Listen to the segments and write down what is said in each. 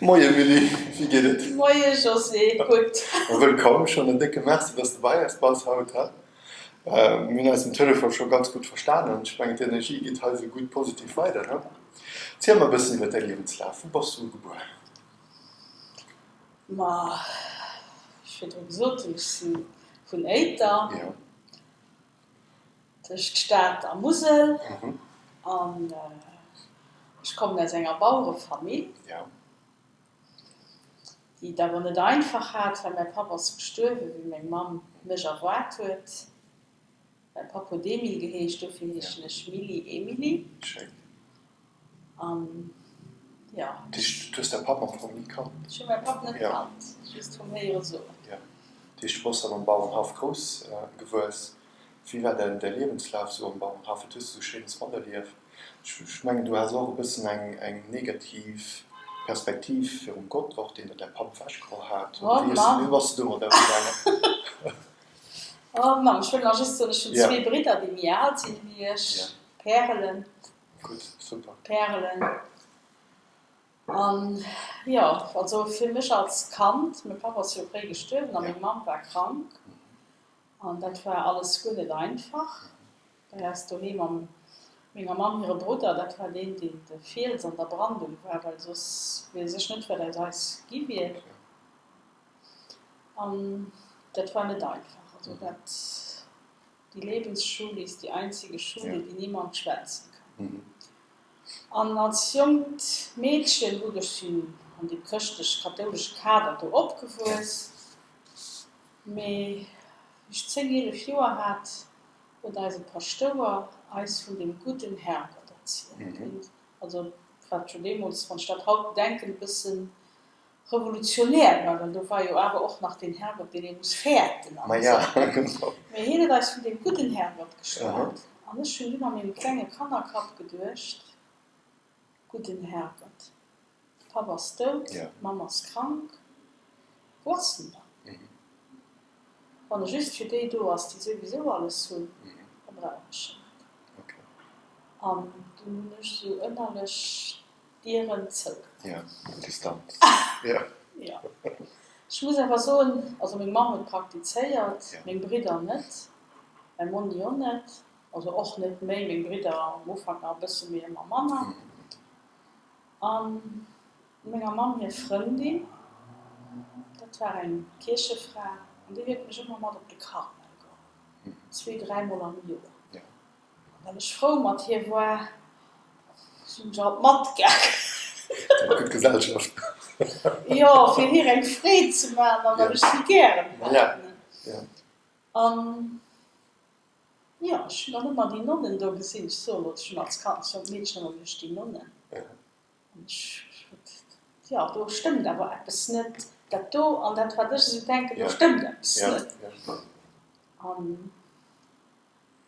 Moie Milly, wéi geet et? Moie José, gutt. Wëllkomm, schonn en décke Merci, dass de bei eis bass haut. Mir hunn eis um Telefon scho ganz gutt verstanen. Ech mengen, d'Energie geet hei esou gutt positiv weider, ne? Ziel mer e bëssen iwwer däi Liewenslaf. Wou bass du gebuer? Ma, wéi ech virdru gesot hunn, ech si vun Éiter. Tëscht Stad a Musel an ech kommen aus enger Bauerefamill, déi et awer net einfach hat, well mäi Papp ass gestuerwen, wéi meng Mamm mech erwaart huet. Mäi Papp huet Emil geheescht, dofir heeschen ech Milly Emily. An jo. Dat heescht, du hues däi Papp am Fong ni kannt? Ech hu mäi Papp net kannt, just vum Héiere soen. Jo. Dat heescht, du bass dann am Bauerenhaff grouss gewuess. Wéi war däin däi Liewenslaf esou am Bauerenhaff? Wat hues du sou Schéines materlieft? Ech mengen, du has och e bëssen eng eng negativ Perspektiv virum Gott och, deen der däi Papp ewechgeholl hat. Oh Oder wéi hues du Mann! wéi bass du domat ëmgaangen? Oh Mann, ech wëll nach just soen, ech hunn zwee Bridder, déi méi al sinn wéi ech, Pärelen. Gutt, super. Pärelen. An jo, also fir mech als Kand, mäi Papp ass jo fréi gestuerwen a meng Mamm war krank an dat war alles guer net einfach. Bei eis doheem mam menger Mamm hire Brudder, dat war deen, deen de Fiels an der Brandung war, well soss weess ech net, wat aus eis gi wier. An dat war net einfach. Also dat. Die Lebensschule ist die einzige Schule, die niemand schwänzen kann. An als jonkt Meedchen, gutt, ech sinn an deem chrëschtlech-kathoulesche Kader do opgewuess, mee wéi ech 10, 11 Joer hat, huet eise Paschtouer eis vun dem gudden Herrgott erzielt. Also wat jo deemools, wann ech dat haut bedenken, e bëssen Revolutionär war, well do war jo awer och nach deen Herrgott, deen ee muss fäerten an esou. Mee hien huet eis vun deem gudden Herrgott geschwat an ech hunn dunn a mengem klenge Kannerkapp geduecht, Gudden Herrgott, de Papp ass dout, d'Mamm ass krank, wou ass en dann? Wann e just fir déi do ass, déi souwisou alles hunn, da brauch ech en net. An dunn hunn ech esou ënnerlech Dieren zougemaach. Ja, Distanz. Ja. Ja. Ech muss awer soen, also meng Mamm huet praktizéiert, meng Bridder net, mäi Monni och net, also och net méi, meng Bridder am Ufank nach e bësse, mee ëmmer manner. A menger Mamm hir Frëndin, dat war eng Kierchefra, an déi huet mech ëmmer mat op de Karmel geholl, zwee, dräimol am Joer. An well ech frou mat hir war, sinn ech alt matgaangen. Dat war gutt Gesellschaft. Jo, fir hir eng Freed ze maachen a well ech si gären hat. An jo, ech hunn dann ëmmer déi Nonnen do gesinn. Ech soen elo, ech hunn als Kand, als jonkt Meedchen ëmmer geduecht, déi Nonnen. An ech huet, jo, do stëmmt awer eppes net. Dat do an dat, wat ech esou denken, do stëmmt eppes net. An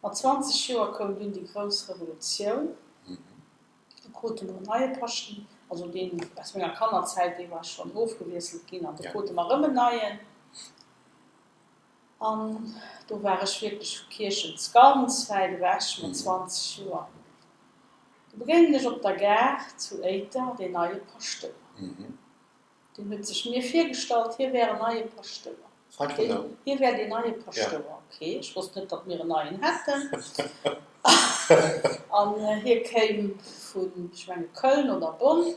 Mat 20 Joer koum dunn déi grouss Revolutioun. Do krute mer en neie Paschtouer, also deen aus menger Kannerzäit, dee war schonn ofgewiesselt ginn, an do krute mer erëm en neien. An do war ech wierklech vu Kierchen ganz wäit ewech, mat 20 Joer. Do begéinen ech op der Gare zu Éiter deen neie Paschtouer. Deen huet sech mir virgestallt, hie wär en neie Paschtouer. Hie wär deen neie Paschtouer. Ok, ech wosst net, datt mir en neien hätten. An hie kéim vun, ech menge Köln oder Bonn.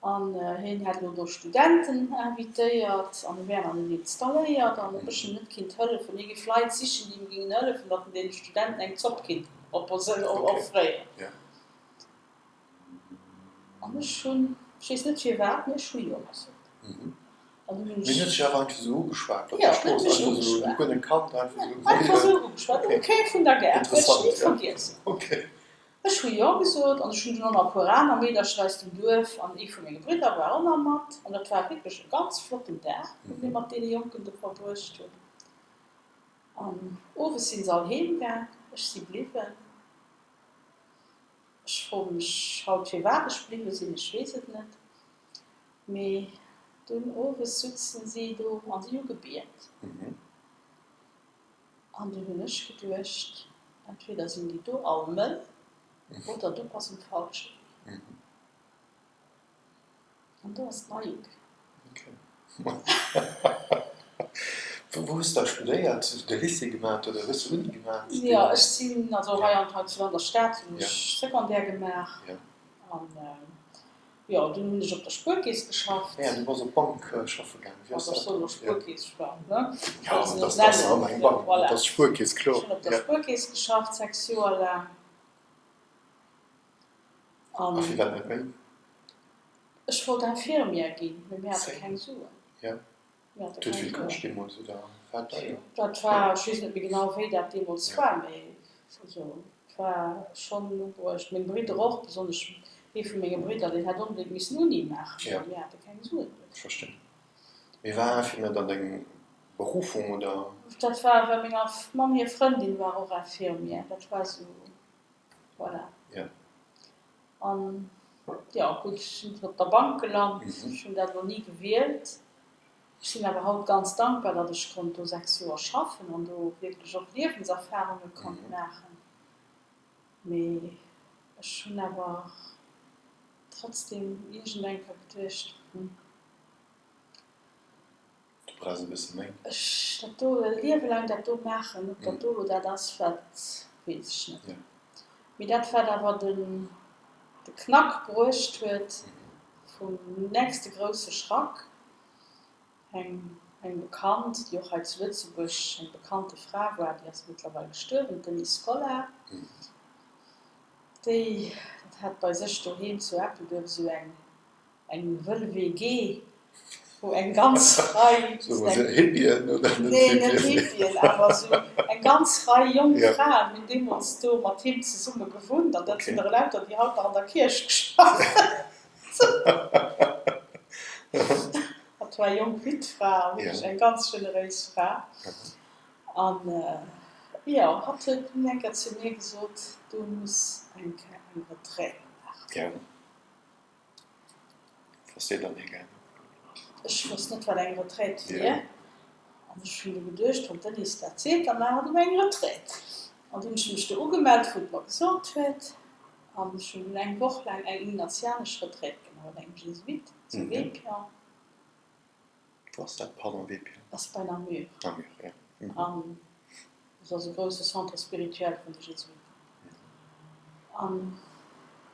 An hien hätt elo do Studenten invitéiert an e wär nach net installéiert an ob ech him net kinnt hëllefen. Hie géif Leit sichen, déi him gingen hëllefen, datt en deene Studenten eng Zopp kinnt offréieren. An ech hunn, ech weess net firwat, mee ech hu Jo gesot. An dunn hunn ech. Mee en huet dech awer einfach esou ugeschwat op der Strooss, einfach esou, du guer net kannt, einfach esou. Einfach esou ugeschwat, um Quai vun der Gare, wäert ech ni vergiessen. Ech hu Jo gesot an ech hunn dunn och nach e puer aner Meedercher aus dem Duerf an ee vu menge Bridder war och nach mat. An dat war wierklech e ganz flotten Dag, dee mir mat deene Jonken do verbruecht hunn. An owes si se all heem gaang, ech si bliwwen. Ech froe mech haut firwat ech bliwwe sinn, ech weess et net. Mee dunn owes sutzen si do an si hu gebiet. An dunn hunn ech geduecht, entweder sinn déi do all mëll oder du bass um falsche Wee. An do ass et nei ugaangen. Wou hues de da studéiert? Hues de Lycée gemaat oder hues de Uni gemaat? Jo, ech sinn also hei an hei zu an der Stad hunn ech Secondaire gemaach an jo dunn hunn ech op der Spuerkeess geschafft. Ja, du bass op d'Bank schaffe gaangen. Wéi ass dat? Ech soen elo Spuerkeess, ech war, ne? Jo, dat ass nach ëmmer eng Bank, dat ass d'Spuerkeess, kloer. Ech hunn op der Spuerkeess geschafft 6 Joer laang. A firwat net méi? Ech wollt Infirmière ginn, mee mir hate keng Suen. Jo. Mir hate Huet keng vill Suen. kascht deemools, oder war deier? Dat war, ech weess net méi genau, wéi dat deemools war, mee also et war schonn ubruecht. Meng Bridder och, besonnesch ee vu menge Bridder, deen hätt onbedéngt missen Uni maachen, Jo. mee mir hate keng Suen Ech dofir. verstinn. Mee war Infirmière dann deng Berufung, oder? Dat war, well menger Mamm hir Frëndin war och Infirmière. Dat war esou, voilà. Jo. An jo, gutt, ech sinn op der Bank gelant. Ech hunn dat elo ni gewielt. Ech sinn awer haut ganz dankbar, datt ech konnt do 6 Joer schaffen an do wierklech och Liewenserfarunge konnt maachen. Mee ech hunn awer trotzdem iergend eng Kéier geduecht, Hm. Du brauchs e bësse méi. Ech dat do e Liewe laang dat do maachen, ob dat do elo dat ass, wat, weess ech net. Mee dat, wat awer den de Knack bruecht huet vum nächste grousse Schrack, eng eng Bekannt, déi och hei zu Lëtzebuerg eng bekannte Fra war, déi ass mëttlerweil gestuerwen, d'Denise Collard, déi dat hat bei sech doheem zu Eppelduerf esou eng Eng wëll WG, wou eng ganz Rei, Hippien oder net nee, net Hippien, awer esou eng ganz Rei jonk Fraen hunn deemools do mat him zesumme gewunnt an dat sinn der elauter, déi haut nach an der Kierch schaffen. Hatt war jonk Wittfra a wierklech eng ganz generéis Fra. An jo, hatt huet dunn eng Kéier zu mir gesot, Du muss eng Kéier eng Retraite maachen. Wou dir dann higaangen? Ech wousst net, wat eng Retraite wier. An ech hunn du geduecht, wann d'Denise dat seet, da maache mer eng Retraite. An du hunn ech mech do ugemellt, wou et mer gesot huet. An ech hunn dunn eng Woch laang eng ignatianesch Retraite gemaach mat engem Jesuit zu Wépion. Wou ass dat, pardon, Wépion? Ass bei Namur. Namur, ja. An et ass e grousse Centre spirituel vun de Jesuiten. An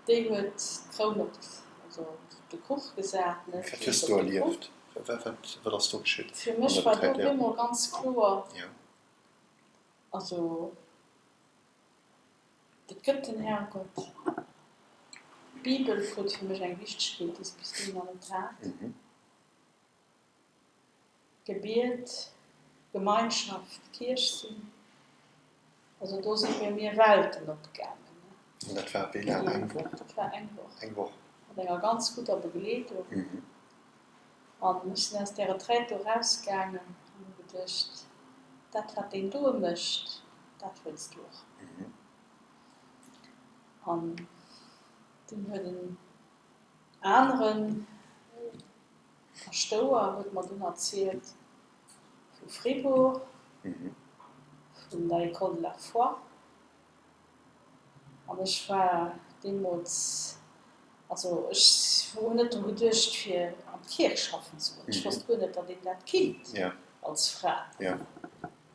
déi huet d'Kroun op, also op de Kuch gesat, ne, Wat hues d'Kiischt du op de Kuch. erlieft? Wat, wat ass do geschitt Fir an mech der war do Retraite? op Ja. eemol ganz kloer, Ja. also et gëtt den Herrgott. D'Bibel krut fir mech eng Wichtegkeet, déi se bis dohinner net hat. Gebiet, Gemeinschaft, Kierch sinn. Also do si bei mir Welten opgaangen. An dat war wéi laang? Eng Woch? Dat war eng Woch. Eng Woch. Mat enger ganz gudder Begleedung. An ech sinn aus där Retraite do erausgaangen an hu geduecht, dat wat deen do mécht, dat wëlls du och. An dunn huet en aneren Paschtouer huet mer dunn erzielt vu Fribourg, vun der École de la foi. An ech war deemools, also ech hunn net dru geduecht fir an d'Kierch schaffen ze goen. Ech wosst guer net, datt een dat kinnt als Fra.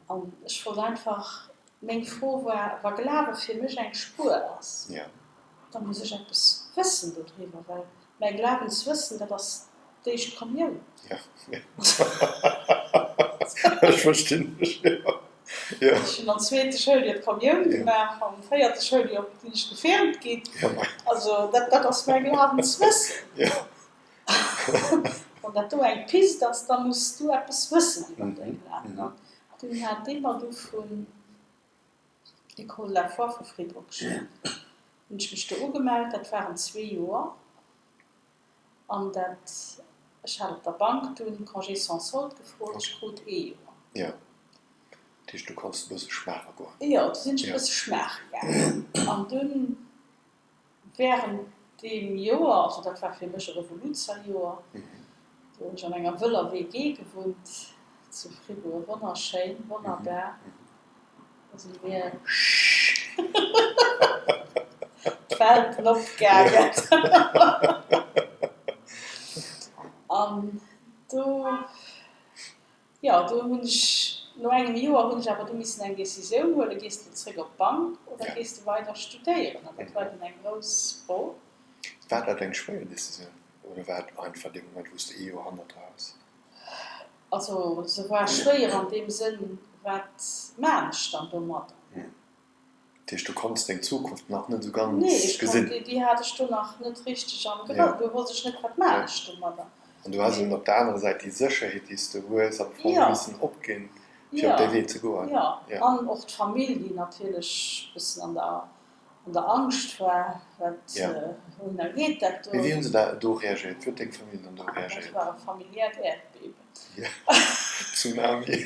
An ech wollt einfach, meng Fro war, wa Glawe fir mech eng Spuer ass, da muss ech eppes wëssen dodriwwer, well mäi Glawenswëssen, dat ass d'éischt Kommioun. Ech verstinn dech, jo. Ech hunn am zweete Schouljoer d'Kommioun gemaach, am véierte Schouljoer sinn ech gefirmt ginn. Also dat ass mäi Glawenswëssen. Wann dat do eng Pist ass, da muss du eppes wëssen iwwer däi Glawen. An dunn hat dee mer du vun École de la foi vu Fribourg geschwat. Hunn ech mech do ugemellt, dat waren zwee Joer. An dat, ech hat op der Bank dunn Congé sans solde gefrot, ech krut ee Joer. Jo, dat heescht, du konns e bësse schmaache goen? Jo, du sinn ech e bësse schmaache gaangen. An dunn Während deem Joer, also dat war fir mech e Revoluzerjoer, do hunn ech an enger wëller WG gewunnt zu Fribourg, wonnerschéin, wonnerbar, do si mir d'Welten opgaangen. An do, jo, do hunn ech, no engem Joer hunn ech awer du missen eng Decisioun huelen, Gees de zréck op d'Bank oder gees de weider studéieren? An dat war dunn eng grouss Fro. War dat eng schwéier Decisioun oder war et einfach dee Moment, wou s de ee Joer hannert der has? Also se war schwéier an deem Sënn, wat maan ech dann domadder? Dat heescht, du konns deng Zukunft nach net esou ganz gesinn? Nee, déi hat ech do nach net richteg am Grëff. Do wosst ech net, wat maan ech domadder. An du has eben op der anerer Säit déi Sécherheet, déi s de hues, am Fong missen opginn, fir op dee Wee ze goen. Jo, an och d'Famill, déi natierlech e bëssen an der an der Angscht war, wat, wouhinner geet dat do. Mee wéi hu se da do reagéiert? Wéi huet deng Famill dann do reagéiert? Dat war e familiäert Äerdbiewen. Tsunami.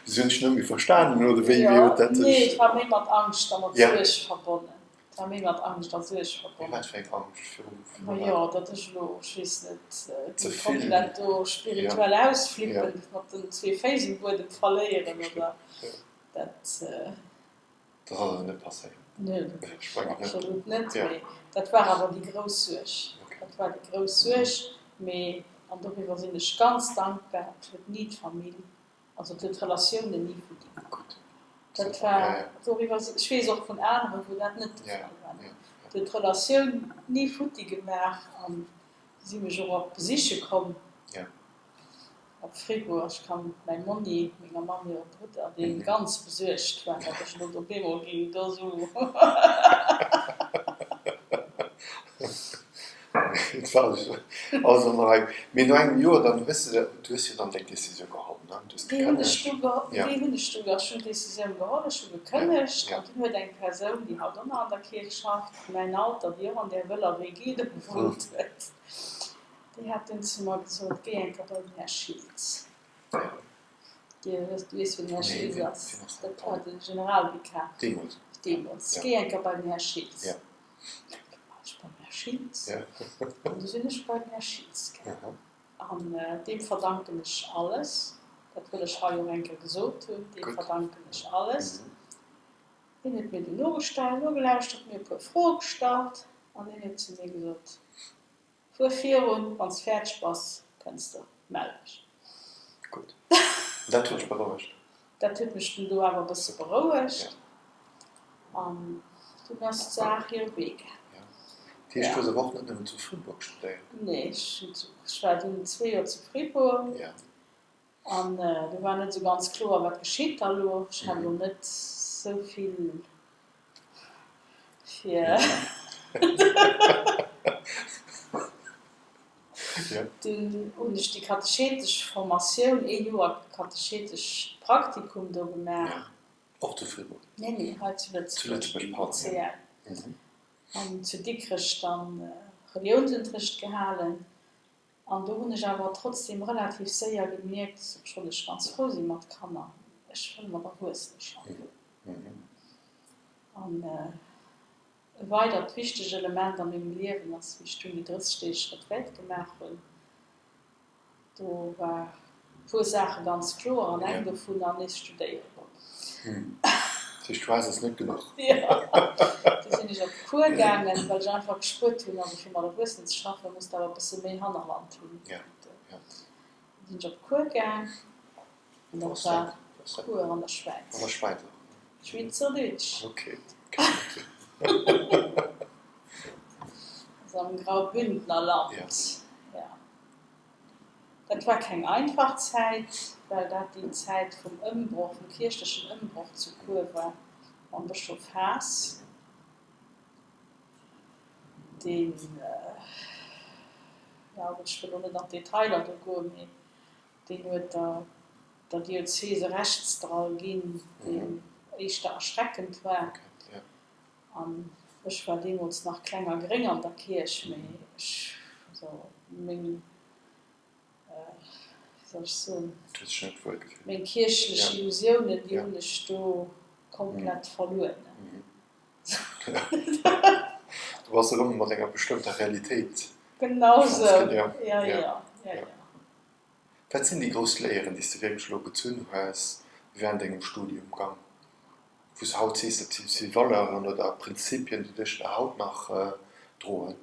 Si hunn dech net méi verstanen, oder wéi huet dat sech. Nee, et war méi mat Angscht a mat Suerg verbonnen. Et war méi mat Angscht a Suerg verbonnen. Mee wat fir eng Angscht? Viru wat? Majo, datt ech elo, ech weess net, géing komplett do spirituell ausflippen, mat den zwee Féiss um Buedem verléieren, oder dat. Dat ass awer net passéiert. Nee, absolut net. Mee dat war awer déi grouss Suerg. Dat war déi grouss Suerg. Mee, an doriwwer sinn ech ganz dankbar, et huet ni d'Famill, also et huet d'Relatiounen ni futti gemaach. Dat war, doriwwer sinn, ech weess och vun aneren, wou dat net de Fall war, et huet d'Relatioun ni futti gemaach an si si mech och op besiche komm. Op Fribourg, ech kann mäi Monni, menger Mamm hire Brudder, dee ganz besuergt war, datt ech elo op eemol géing do sou. Et war alles an der Rei. Mee no engem Joer dann hues de, du hues jo dann deng Decisioun geholl, ne? Du hues Déi hunn ech du geholl, déi hunn ech du, ech hunn d'Decisioun geholl, ech hu gekënnegt an dunn huet eng Persoun, déi haut och nach an der Kierch schafft, mäin Alter, déi och an där wëller WG do gewunnt huet, Déi hat dunn zu mer gesot, Géi eng Kéier bei den Här Schiltz. Dir wësst, weess, wien den Här Schiltz ass. Dat war de Generalvikar deemools. Géi eng Kéier bei den Här Schiltz. War ech beim Här Schiltz. An du sinn ech bei den Här Schiltz gaangen. An deem verdanken ech alles. Dat wëll ech hei och eng Kéier gesot hunn. Deem verdanken ech alles. Hien huet mir dunn nogestallt, nogelauschtert, mir e puer Froe gestallt an hien huet zu mir gesot, Fuer virun, wann s fäerdeg bass, kënns de, mell dech. Gutt. Dat huet dech berouegt? Dat huet mech dunn do awer e bësse berouegt an dunn ass d'Saach hire Wee gaangen. Jo. Dat heescht, du hues awer och net nëmmen zu Fribourg studéiert? Nee, ech hunn zu, ech war dunn zwee Joer zu Fribourg. An do war net esou ganz kloer, wat geschitt da lo. Ech hat elo net esou vill fir. Dunn hunn ech déi katechetesch Formatioun, ee Joer katechetesch Praktikum do gemaach. Och zu Fribourg? Nee, nee, hei zu Lëtzebuerg, um ICL. An zu Dikrech dann Reliounsunterricht gehalen. An do hunn ech awer trotzdem relativ séier gemierkt, obschonn ech ganz frou si mat Kanner, ech wëll mat Erwuessene schaffen. An e weidert wichteg Element a mengem Liewen ass, wéi ech dunn déi 30 Deeg Retraite gemaach hunn, do war e puer Saache ganz kloer an eng dovunner, nees studéiere goen. Dat heescht, du has es net genuch? Jo, du sinn ech op Cours gaangen, well ech einfach gespuert hunn, also fir mat Erwuessenen ze schaffen, muss de awer e bësse méi Hannerhand hunn. Du sinn ech op Cours gaang an dat war Cours an der Schwäiz. An der Schwäiz och? Schweizerdeutsch. Ok. Also am Graubündner Land, jo. Dat war keng einfach Zäit, well dat déi Zäit vum Ëmbroch, vum kierchlechen Ëmbroch zu Chur war, mam Bëschof Haas, deen, jo gutt, ech wëll elo net an d'Detailer do goen, mee deen huet der der Diözese Rechtsdrall ginn, deen éischter erschreckend war. An ech war deemools nach kleng a gréng an der Kierch, mee ech, also meng, wéi soll ech soen, meng kierchlech Illusiounen, déi hunn ech do komplett verluer. Du bass erëm mat enger bestëmmter Realitéit. Genau esou, jo, jo, jo, jo. Wat sinn déi grouss Léieren, déi s de wierklech elo gezunn hues während dengem Studiumgang, wou s de haut sees, dat si Valeuren oder Prinzipien, déi dech haut nach. Droen?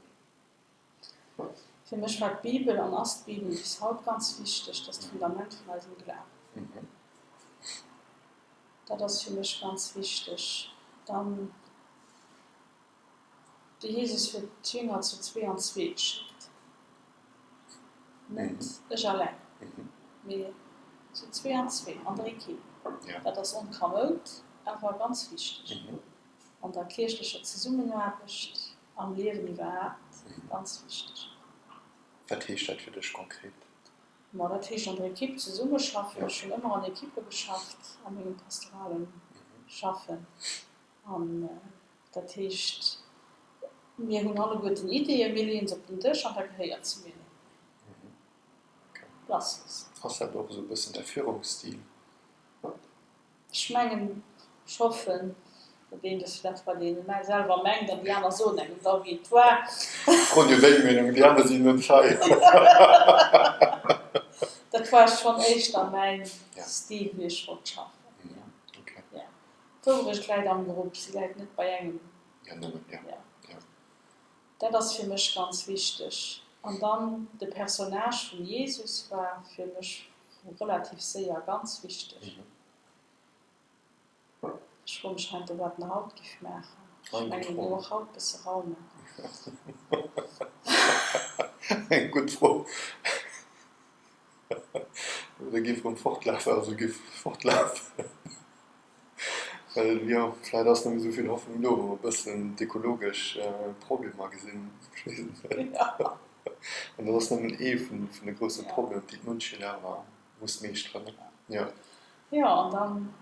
Fir mech war d'Bibel an ass d'Bibel bis haut ganz wichteg. Dat ass d'Fundament vun eisem Glawen. Dat ass fir mech ganz wichteg. Dann, de Jesus huet d'Jünger zu zwee an zwee geschéckt. Net ech alleng, mee zu zwee an zwee an der Equipe. Dat ass onkamoud, awer ganz wichteg an der kierchlecher Zesummenaarbecht. Am Liewen iwwerhaapt, ganz wichteg. Wat heescht dat fir dech konkret? Ma dat heescht an der Ekipp zesummeschaffen. Ech hunn ëmmer an Ekippe geschafft a mengem pastorale Schaffen. An dat heescht, mir hunn alleguerten Ideeën, mir leeën se op den Dësch an da gehéiert se mir net méi. Lass los. Ass dat och esou e bëssen däi Führungsstil? Ech mengen, ech hoffen, datt een dës dat wat een selwer mengt an déi aner soen engem da wéi et war. Froen jo deng Meenung, déi aner sinn net hei. Dat war schonn éischter mäin Stil wéi ech wollt schaffen, jo. Jo, d'Wourecht läit am Grupp, se läit net bei engem. Jo, nëmmen, jo. Jo. Dat ass fir mech ganz wichteg. An dann de Personnage vum Jesus war fir mech relativ séier ganz wichteg. Ech froe mech heiansdo, wat en haut giff maachen. Ech mengen, en géif och haut bësse raumen. Eng gutt Fro. Oder giff erëm fortlafen, also giff fortlafen. Well jo, vläit ass net méi esou vill Hoffnung do, wa mer e bëssen d'ökologesch Problemer gesinn. Ech weess et net. An dat ass nëmmen ee vun de grousse Problemer, déi d'Mënschheet awer muss meeschteren. Jo. Jo, an dann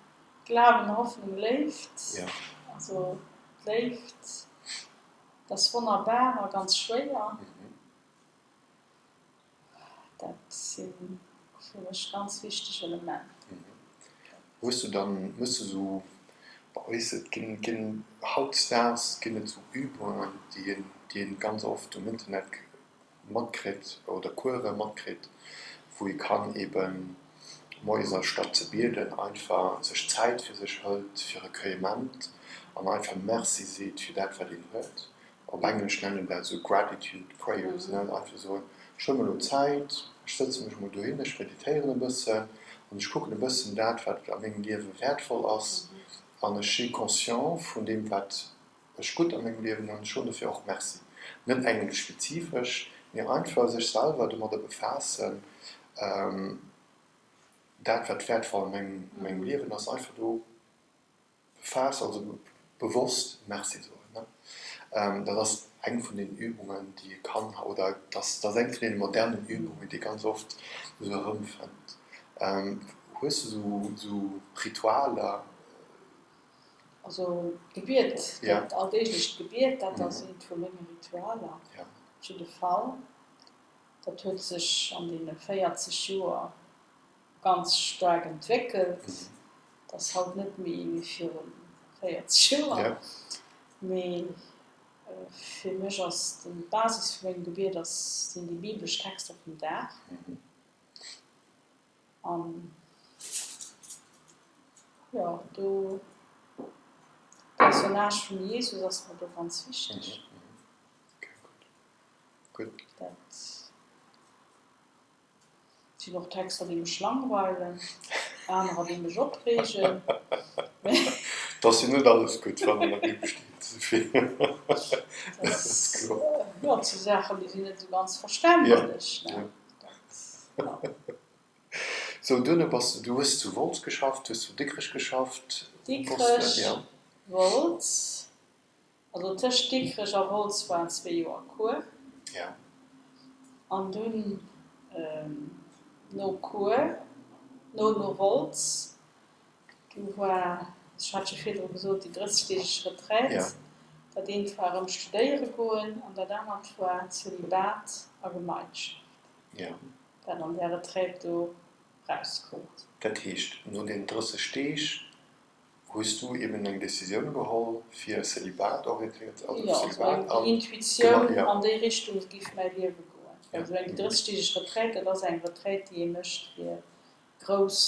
Glawen, Hoffnung, Léift. Also d'Léift, dat ass wonnerbar a ganz schwéier. Dat si fir mech ganz wichteg Elementer. Hues du dann, hues du sou, bon weess de, et ginn, ginn hautdesdaags ginn et sou Übungen, déi een, déi een ganz oft um Internet matkritt oder Course matkritt, wou ee kann eben moies anstatt ze bieden einfach sech Zäit fir sech hëlt fir Recueillement an einfach Merci seet fir dat wat een huet. Op Englesch nennen een dat esou Gratitude Prayers, ne, einfach soen, ech huele mer elo Zäit, ech sëtze mech emol dohin, ech meditéieren e bëssen an ech kucken e bëssen dat, wat a mengem Liewe wäertvoll ass an ech si conscient vun deem, wat ech gutt a mengem Liewen hunn, ech soen dofir och Merci. Net engem spezifesch, mee einfach sech selwer domadder befaassen, dat, wat wäertvoll a mengem Liewen ass, einfach do. Befaass, also bewosst Merci soen. Dat ass eng vun den Übungen, déi ee kann, oder dat ass eng vun deene modernen Übungen, déi ee ganz oft esou erëmfënnt. Hues de esou Ritualer? Also d'Gebiet, dat alldeeglecht Gebiet, dat ass eent vu menge Ritualer, op jidde Fall. Dat huet sech an deene 40 Joer ganz staark entwéckelt. Et ass haut net méi wéi viru 40 Joer. Mee fir mech ass d'Basis vu mengem Gebiet ass, sinn déi bibelesch Texter vum Dag. An jo, do de Personnage vum Jesus ass mer do ganz wichteg. Dat. Et sinn och Texter, déi mech langweilen, anerer, déi mech opreegen. Et ass jo net alles gutt, wat an der Bibel steet, Sophie. Dat ass kloer. Jo, et si Saachen, déi sinn net esou ganz verständlech, ne? Dat, jo. Sou, duerno bass du, du hues zu Wolz geschafft, hues zu Dikrech geschafft. Dikrech, Wolz. Also tëscht Dikrech a Wolz waren zwee Joer Cours. An dunn no Cours, no no Wolz, du war, ech hat jo virdru gesot, déi drëssegdeegeg Retraite. Dat eent war erëm studéiere goen an dat anert war Zölibat a Gemeinschaft, wat an där Retraite do rauskoum ass. Dat heescht, no deenen 30 Deeg Hues du eben eng Décisioun geholl fir Celibat orientéiert, also Jo, also eng déi Intuitioun an déi Richtung giff mäi Liewe goen. Well esou eng 30-deegeg Retraite, dat ass eng Retraite déi ee mécht fir grouss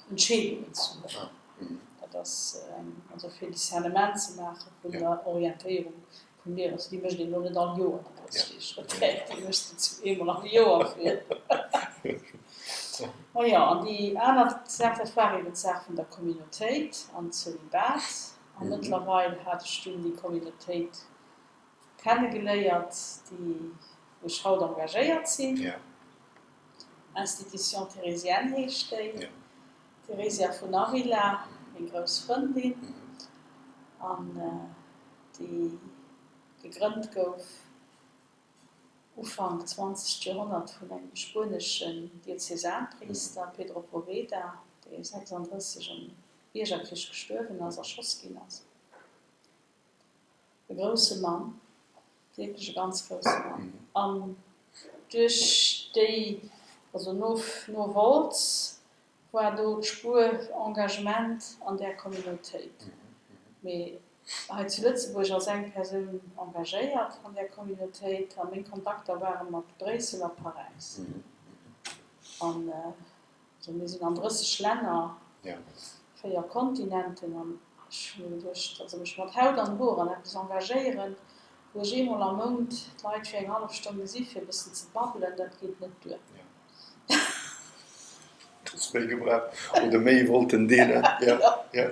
Entscheedungen ze huelen. Dat ass eng, also fir Discernement ze maache vun der Orientéierung Vum Liewen. Also déi mécht een elo net all Joer, déi 30 Deeg Retraite, déi méchs de zweemol am Joer fir. Majo, an déi aner Saach, dat war eben d'Saach vun der Communautéit an Zölibat. A mëttlerweil hat ech dunn déi Communautéit kennegeléiert, déi, wou ech haut engagéiert sinn. Institution Thérésienne heescht déi. Theresia vun Avila, meng grouss Frëndin, an déi gegrënnt gouf Ufank zwanzegt Joerhonnert vun engem spueneschen Diözesanpriister, Pedro Poveda, dee 36 am Biergerkrich gestuerwen ass, erschoss ginn ass. E grousse Mann, wierklech e ganz grousse Mann. An duerch déi, also no no Wolz war do d'Spuer Engagement an där Communautéit. Mee hei zu Lëtzebuerg ass eng Persoun engagéiert an där Communautéit a meng Kontakter ware mat Bréissel a Paräis. An Also mir sinn an 30 Länner, 4 Kontinenten an ech hu mir geduecht, also mech mat Haut an Hoer an eppes engagéieren, wou ech eemol am Mount d'Leit fir eng hallef Stonn gesi fir e bëssen ze babbelen, dat geet net duer. Hues méi gebraucht oder méi wollten deelen, jo, jo.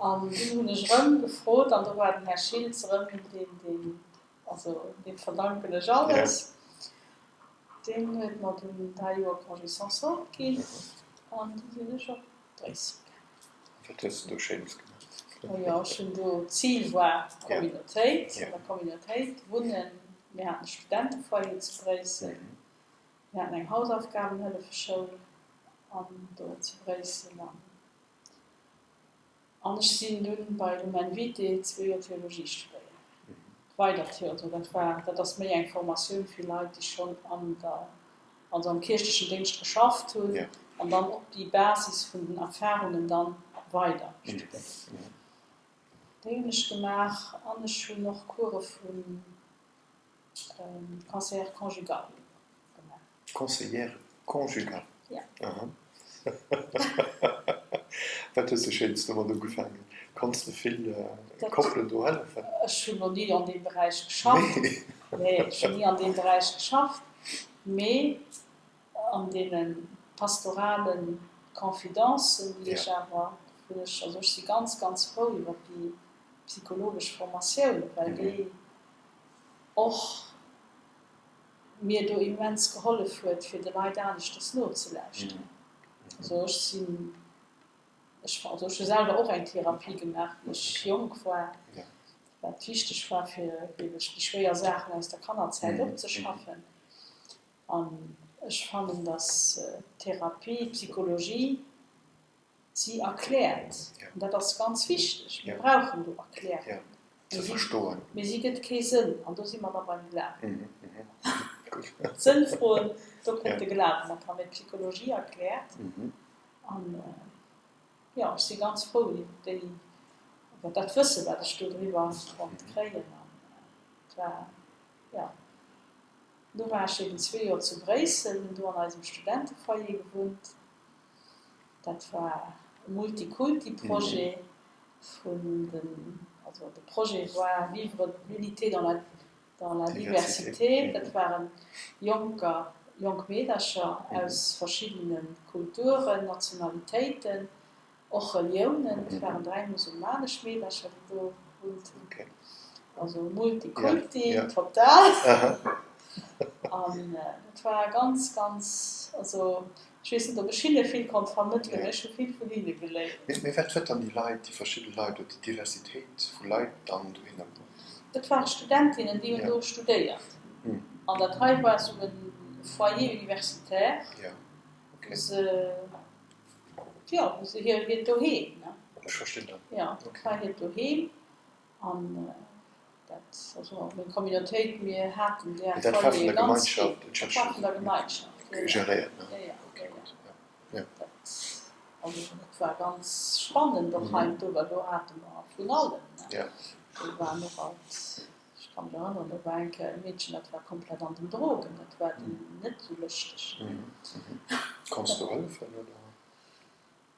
An dunn hunn ech erëm gefrot an do war den Här Schiltz erëm deen, deen, also deem verdanken ech alles. Deen huet mer dunn 3 Joer Congé sans solde ginn an du sinn ech op Bréissel gaangen. Wat hues de do Schéines gemaach? Oh jo, ech hunn do, d'Zil war d'Communautéit, an der Communautéit wunnen. Mir haten e Studentefoyer zu Bréissel, mir haten eng Hausaufgabenhëllefeschoul an do zu Bréissel an. An ech sinn dunn bei Lumen Vitae zwee Joer Theologie studéiert. Weider Theo, also dat war, dat ass méi eng Formatioun fir Leit, déi schonn an der, also am kierchlechen Déngscht geschafft hunn an dann op déi Basis vun den Erfahrungen dann weider studéieren. Déi hunn ech gemaach an ech hunn och Course vu Conseillère conjugale gemaach. Conseillère conjugale? Ja. Aha. Wat hues de Schéines domat ugefaangen? Konns de vill Koppelen do hëllefen? Ech hunn elo ni an deem Beräich geschafft. Nee, ech hunn ni an deem Beräich geschafft, mee an deene pastorale Confidencen, déi ech awer, wou ech, also ech si ganz, ganz frou iwwer déi psychologesch Formatioun, well déi och mir do immens gehollef huet, fir de Leit aneschters nozelauschteren. Also ech sinn, ech, also ech hu selwer och eng Therapie gemaach, wéi ech jonk war, wat wichteg war, fir wierklech déi schwéier Saachen aus der Kannerzäit opzeschaffen. An ech fannen, dass d'Therapie, d'Psychologie, Si erkläert, an dat ass ganz wichteg, mir brauchen do Erklärungen, mee si gëtt kee Sënn, an do si mer da beim Glawen. D'Sënnfroen, do kënnt de Glawen mat dran, mee d'Psychologie erkläert. An jo, ech si ganz frou iwwer déi, iwwer dat Wësse wat ech do driwwer konnt kréien. An et war, jo, do war ech eben zwee Joer zu Bréissel, hunn do an eisem Studentefoyer gewunnt. Dat war e Multikulti-Projet vun den, also de Projet war Vivre l'unité dans la dans la diversité. Dat waren Jonker, jonk Meedercher aus verschiddene Kulturen, Nationalitéiten, och Reliounen. Et waren 3 musulmanesch Meedercher, déi do wunnten. Also Multikulti total. An dat war ganz, ganz, also ech weess net, ob ech hinne vill konnt vermëttelen, mee ech hu vill vun hinne geléiert. Mee wat huet dann déi Leit, déi verschidde Leit oder déi Diversitéit vu Leit dann dohinner bruecht? Dat ware Studentinnen, déi hunn do studéiert. An dat hei war esou e Foyer universitaire, wou se, jo, wou se hiert Doheem, ne? Ech verstinn dat. Jo, dat war hiert Doheem. An dat, also meng Communautéit, mir haten där Foyere ganz vill. Dat war vun der Gemeinschaft geréiert, ne? Jo, jo. Okay, gutt, jo. Dat, also dat war ganz spannend och heiansdo, well do hate mer vun allem, ne? Jo. Do waren och alt, ech ka mech erënneren, do war eng Kéier e Meedchen, dat war komplett an den Drogen, dat war dunn net esou lëschteg. Konns du hëllefen, oder?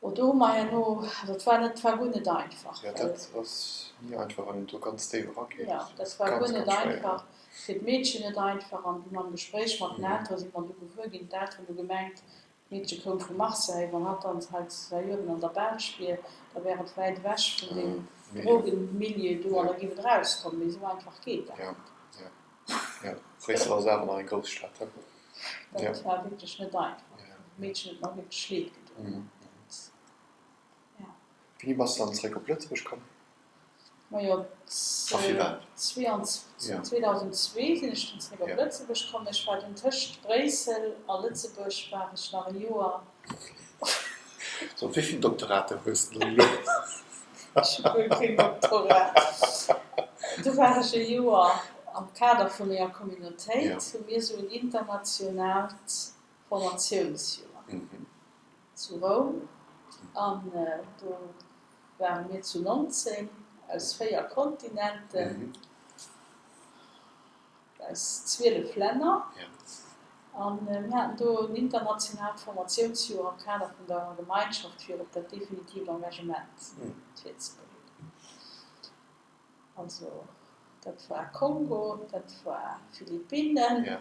Oh, do hu mer herno, also et war net, war guer net einfach. Jo, dat ass ni einfach, wann een do ganz déif erageet. Jo, dat war guer net einfach, fir d'Meedchen net einfach. An dunn am Gespréich mat den Eltere si mer du gewuer ginn, d'Elteren hu gemengt, d'Meedche koum vu Marseille, wann hatt dann hei säi Liewen an der Belsch wier, da wär et wäit ewech vun deem Drogenmilieu do an da géif et erauskommen. Mee esou einfach geet dat Jo, net. jo, jo. Bréissel ass awer nach eng grouss Stad, he? Dat war wierklech net einfach. D'Meedchen huet mer wierklech leed gedoen. Dat, ja. Wéini bass de dann zeréck op Lëtzebuerg komm? Majo, A firwat? 2002 sinn ech dunn zeréck op Lëtzebuerg komm. Ech war dunn tëscht Bréissel a Lëtzebuerg war ech nach e Joer. So, wéi vill Doktorater hues de dann elo? Ech hu guer keen Doktorat. Du war ech e Joer am Kader vu menger Communautéit, hu mir esou en internationaalt Formatiounsjoer zu Roum an do ware mir zu 19 aus 4 Kontinenten, aus 12 Länner an mir haten do en internationaalt Formatiounsjoer am Kader vun der Gemeinschaft fir op dat definitiivt Engagement virzebereeden. Also dat war Kongo, dat war Philippinnen,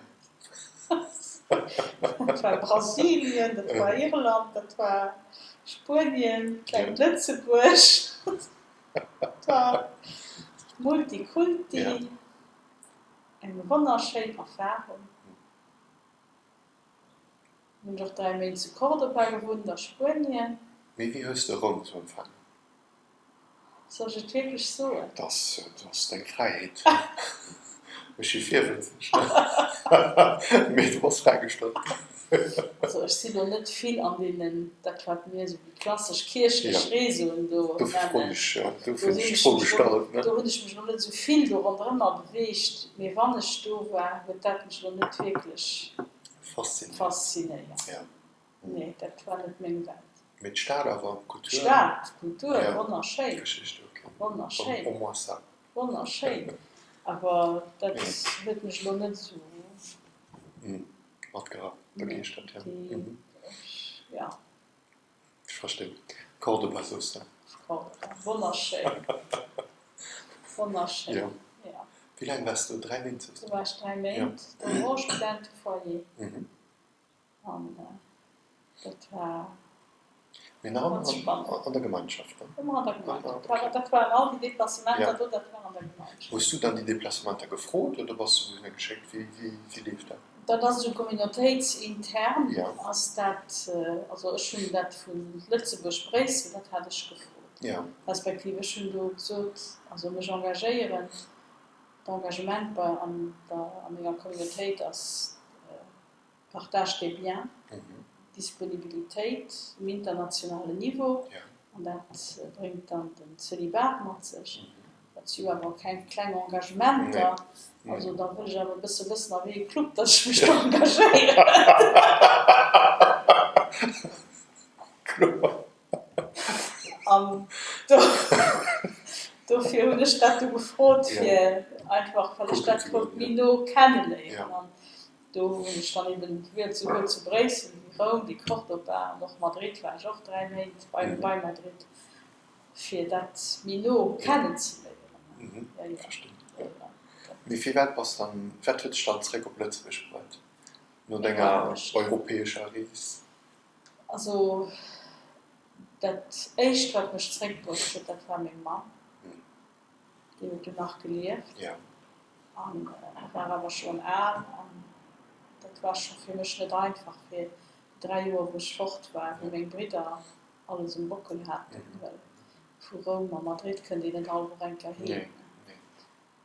dat war Brasilien, dat war Irland, dat war Spuenien, klengt Lëtzebuerg, dat war Multikulti, eng wonnerschéin Erfarung. Hunn ech och 3 Méint zu Cordoba gewunnt a Spuenien. Mee wéi hues de Roum esou empfaangen? Soll ech et wierklech soen? Dat ass deng Fräiheet. Ech si virwëtzeg, mee du bass fräigestallt. Also ech si lo net vill an deenen, dat wat mir esou déi klassesch kierchlech Réseauen do nennen, do sinn ech mech lo, do hunn ech mech lo net esou vill do ronderëmmer beweegt, mee wann ech do war, huet dat mech lo net wierklech faszinéiert. Nee, dat war net meng Welt. Mee d'Stad awer, d'Kultur? D'Stad, d'Kultur, wonnerschéin. D'Geschicht, ok. Wonnerschéin. Au moins ça. Wonnerschéin. Awer dat huet mech elo net esou. Matgerappt, begeeschtert, jo. Déi, ja. Ech verstinn. Cordoba soos de? Cordoba, wonnerschéin. Wonnerschéin, jo. Wéi laang waars du do? 3 Méint soos de? Do war ech 3 Méint, do wor Studentefoyer. An dat war Mee nach ëmmer an der Gemeinschaft, ne? Ëmmer an der Gemeinschaft. Dat waren all déi Deplacementer do, dat war an der Gemeinschaft. Hues du dann déi Deplacementer gefrot oder bass du dohinner geschéckt? Wéi leeft dat? Dat ass esou communautéitsintern ass dat. Also ech hunn dat vu Lëtzebuerg-Bréissel, dat hat ech gefrot. Respektiv ech hunn do gesot, also mech engagéieren, d'Engagement bei an der a menger Communautéit ass Partage des biens, Disponibilitéit um internationalen Niveau, an dat bréngt dann den Zölibat mat sech. Dat si jo awer keng kleng Engagementer. Also da wëll ech awer e bësse wëssen, a wéi ee Club datt ech mech do engagéieren. An dofir hunn ech dat du gefrot, fir einfach, well ech dat wollt méi no kenneléieren. Do hunn ech dann eben wuel souwuel zu Bréissel wéi Roum, wéi Cordoba an och Madrid war ech och 3 Méint bei bei Madrid, fir dat méi no kennen ze léieren. Jo, jo. Verstinn. Mee firwat bass dann, wat huet dech dann zréck op Lëtzebuerg bruet no denger europäescher Rees? Also dat éischt wat mech zréckbruecht huet, dat war meng Mamm. Déi huet du nach gelieft an war awer schonn al an dat war scho fir mech net einfach fir déi 3 Joer wou ech fort war, wou meng Bridder alles um Bockel haten, well vu Roum a Madrid kënnt een net all Woch eng Kéier heem.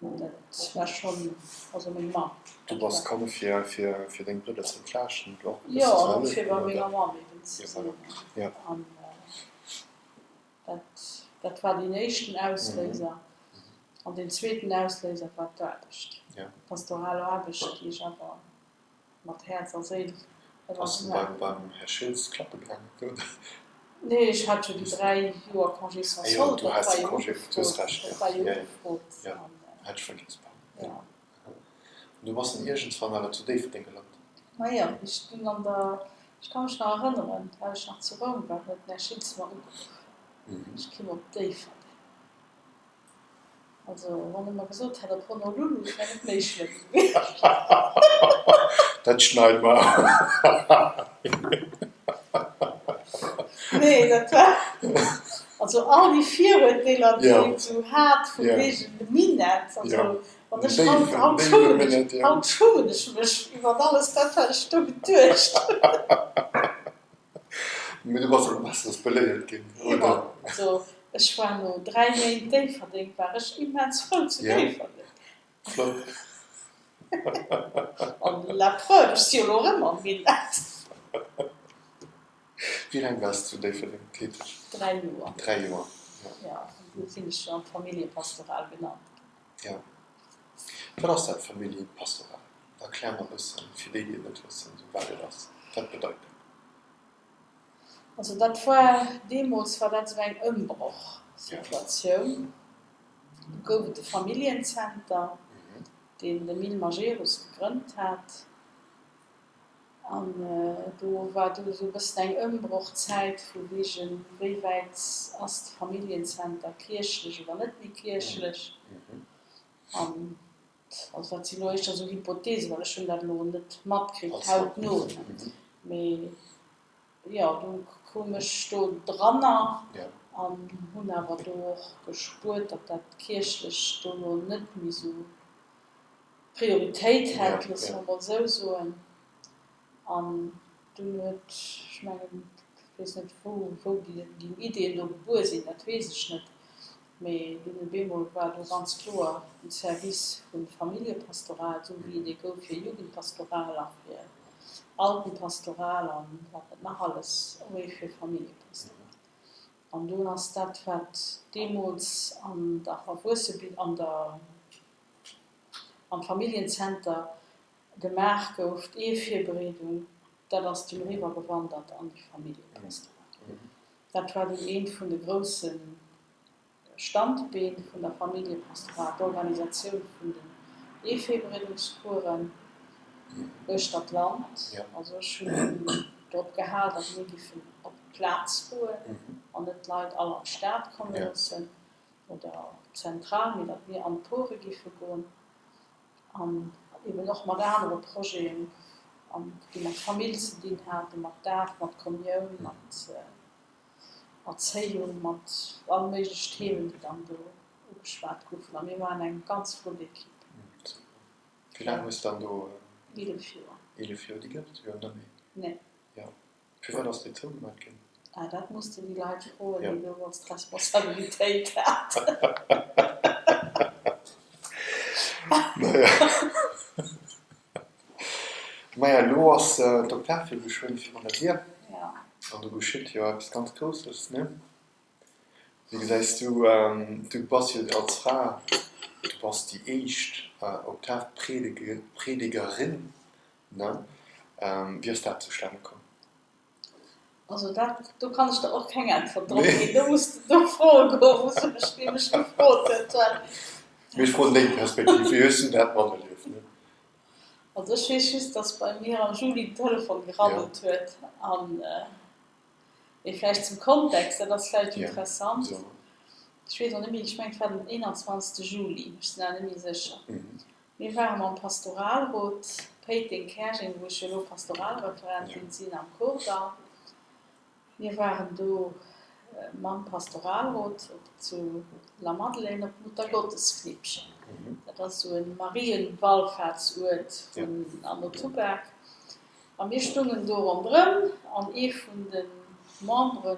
Dat war schonn, also meng Mamm. Du bass komm fir fir deng Bridder ze entlaaschten an och e bëssen ze hëllefen? Jo, an och fir bei menger Mamm eben ze sinn. Dat, dat war deen éischten Ausléiser. An deen zweeten Ausléiser war d'Aarbecht, d'pastoral Aarbecht, déi ech awer mat Häerz a Séil ëmmer Bass de beim, beim Här Schiltz klappe gaangen, oder? Nee, ech hat jo déi 3 Joer Congé sans solde, dat war jo ugefrot, dat war jo ugefrot. Hat ech vergiess, pardon. Jo. An du bass dann iergendswann awer zu Déifferdeng gelant? Majo, ech dunn an der. Ech ka mech nach erënneren, well ech nach zu Roum war, huet den Här Schiltz mer ugeruff, ech kimm op Déifferdeng. Also, wann e mer gesot hätt op Honolulu, et wär net méi schlëmm gewiescht. Dat schneide mer Nee, dat war, also all déi Viruerteeler, déi een esou hat vu wegen dem Minett, also wann ech haut, haut schummen ech, haut schummen ech mech iwwert alles dat, wat ech do geduecht hunn. Mee du bass och besseres beléiert ginn, oder? Jo, also ech war no 3 Méint Déifferdeng war ech immens frou zu Déifferdeng. Flott. An la preuve, ech si jo elo erëm am Minett. Wéi laang waars de zu Déifferdeng täteg? 3 Joer. 3 Joer, jo. Jo, an du sinn ech jo an d'Familljepastoral genannt ginn. Jo. Wat ass dat, Familljepastoral? Erklär mer e bëssen, fir déi, déi et net wëssen, esou wat et ass. Wat bedeit dat? Also dat war, deemools war dat esou eng Ëmbrochsituatioun. Do gouf et de Familljencenter, deen de Mil Majerus gegrënnt hat. An do war du esou e bëssen eng Ëmbrochzäit vu wegen, wéi wäit ass de Familljencenter kierchlech oder net méi kierchlech. An also dat sinn elo éischter esou Hypothesen, well ech hunn dat elo net matkritt hautno, mee jo, du koum ech do dranner an hunn awer do och gespuert, datt dat kierchlech do elo net méi esou Prioritéit hätt, loosse mer emol esou soen. An dunn huet, ech mengen, ech weess net, wou, wou déi Ideeën do gebuer sinn, dat weess ech net, mee dunn op eemol war do ganz kloer den Service vu Familljepastoral, esou wéi et ee gouf fir Jugendpastoral a fir Altenpastoral an wat net nach alles, och ee fir Familljepastoral. An do ass dat, wat deemools an der Erwuessebild, an der, am Familljenzenter gemaach gouf, d'Ehevirbereedung, dat ass dunn eriwwer gewandert an déi Familljepastoral. Dat war dunn eent vun de grousse Standbeen vun der Familljepastoral, d'Organisatioun vun den Ehevirbereedungscoursen uechter d'Land. Also ech hunn drop gehal, datt mir giffen op d'Plaz goen an net d'Leit all an d'Stad komme loossen oder zentral, mee datt mir an d'Pore giffe goen. An eben och mat anere Projeten, déi mat Famill ze dinn haten, mat Daf, mat Kommioun, mat Erzéiung, mat all méiglech Themen, déi dann do ugeschwat goufen. A mir waren eng ganz flott Ekipp. Super. Wéi laang hues de dann do? 11 Joer. 11 Joer, déi gëtt et jo net méi. Nee. Jo. Firwat ass déi zougemat ginn? Ah, dat muss de déi Leit froen, déi deemools d'Responsabilitéit haten. Naja. Maja, elo ass d'Oktav jo geschwënn virun der Dier. An do geschitt jo eppes ganz Grousses, ne? Wéi gesäis du, du bass jo als Fra, du bass déi éischt Oktavpredigerin Ne? Wéi ass dat zustane komm? Also dat, do kann ech der och keng Äntwert drop ginn. Do muss de do froe goen, wou se mech, dee mech gefrot huet, well. Mee ech froen deng Perspektiv, wéi hues du dat materlieft, ne? Also ech weess just, dass bei mir am Juli den Telefon gerabbelt huet an, mee vläicht zum Kontext, dat ass vläicht interessant, ech weess och net méi, ech mengen et war den 21. Juli, ech sinn awer net méi sécher. Mir ware mam Pastoralrot Péiteng-Käerjeng, wou ech jo elo Pastoralreferentin sinn, am Kordall. Mir waren do mam Pastoralrot op zu Lamadelaine op d'Muttergottesknippchen. Dat ass esou e Marienwallfahrtsuert vun Anno Tubak. A mir stungen do ronderëm an ee vun de Membere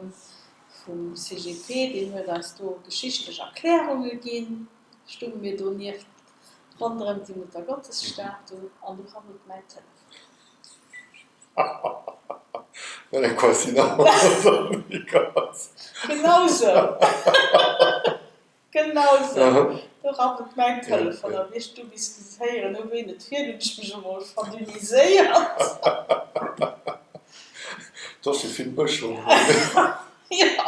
vum CGP, deen huet eis do geschichtlech Erklärunge ginn. Stunge mir do nieft ronderëm déi Muttergottesstatu an du rabbelt mäin Telefon. Wat eng Coïncidence! Genau sou! Genau sou! Do rabbelt mäin Telefon a wéi ech du bis héieren hu ween et wier, hunn ech mech emol verdünniséiert. Do ass jo vill Bësch ronderëm. Jo.